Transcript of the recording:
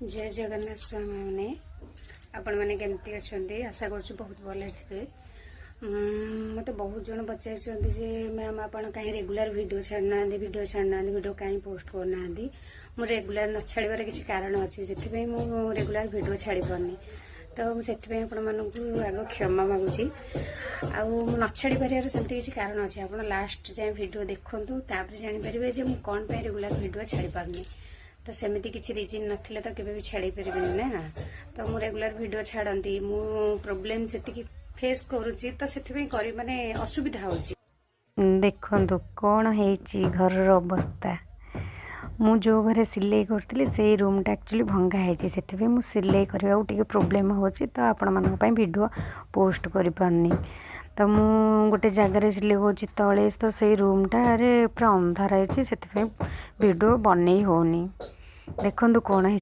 ଜୟ ଜଗନ୍ନାଥ ସ୍ୱାମୀ। ଆପଣମାନେ କେମିତି ଅଛନ୍ତି? ଆଶା କରୁଛୁ ବହୁତ ଭଲରେ ଥିବେ। ମୋତେ ବହୁତ ଜଣ ପଚାରିଛନ୍ତି ଯେ ମ୍ୟାମ୍, ଆପଣ କାହିଁ ରେଗୁଲାର ଭିଡ଼ିଓ ଛାଡ଼ୁନାହାନ୍ତି, ଭିଡ଼ିଓ ଛାଡ଼ୁନାହାନ୍ତି, ଭିଡ଼ିଓ କାହିଁ ପୋଷ୍ଟ କରୁନାହାନ୍ତି? ମୁଁ ରେଗୁଲାର ନ ଛାଡ଼ିବାର କିଛି କାରଣ ଅଛି। ସେଥିପାଇଁ ମୁଁ ରେଗୁଲାର ଭିଡ଼ିଓ ଛାଡ଼ି ପାରୁନି। ତ ମୁଁ ସେଥିପାଇଁ ଆପଣମାନଙ୍କୁ ଆଗ କ୍ଷମା ମାଗୁଛି। ଆଉ ମୁଁ ନ ଛାଡ଼ି ପାରିବାର ସେମିତି କିଛି କାରଣ ଅଛି। ଆପଣ ଲାଷ୍ଟ ଯାଏଁ ଭିଡ଼ିଓ ଦେଖନ୍ତୁ, ତାପରେ ଜାଣିପାରିବେ ଯେ ମୁଁ କ'ଣ ପାଇଁ ରେଗୁଲାର ଭିଡ଼ିଓ ଛାଡ଼ି ପାରୁନି। ତ ସେମିତି କିଛି ରିଜିନ୍ ନଥିଲେ ତ କେବେ ବି ଛାଡ଼ି ପାରିବିନି ନା। ତ ମୁଁ ରେଗୁଲାର ଭିଡ଼ିଓ ଛାଡ଼ନ୍ତି, ମୁଁ ପ୍ରୋବ୍ଲେମ୍ ସେତିକି ଫେସ୍ କରୁଛି, ତ ସେଥିପାଇଁ କରି ମାନେ ଅସୁବିଧା ହେଉଛି। ଦେଖନ୍ତୁ କ'ଣ ହେଇଛି ଘରର ଅବସ୍ଥା। ମୁଁ ଯେଉଁ ଘରେ ସିଲେଇ କରୁଥିଲି, ସେଇ ରୁମ୍ଟା ଆକ୍ଚୁଆଲି ଭଙ୍ଗା ହେଇଛି। ସେଥିପାଇଁ ମୁଁ ସିଲେଇ କରିବାକୁ ଟିକେ ପ୍ରୋବ୍ଲେମ୍ ହେଉଛି, ତ ଆପଣମାନଙ୍କ ପାଇଁ ଭିଡ଼ିଓ ପୋଷ୍ଟ କରିପାରୁନି। ତ ମୁଁ ଗୋଟେ ଜାଗାରେ ସିଲେଇ କରୁଛି ତଳେ, ତ ସେଇ ରୁମ୍ଟାରେ ପୁରା ଅନ୍ଧାର ହେଇଛି, ସେଥିପାଇଁ ଭିଡ଼ିଓ ବନେଇ ହେଉନି। ଦେଖନ୍ତୁ କ'ଣ ହେଇଛି।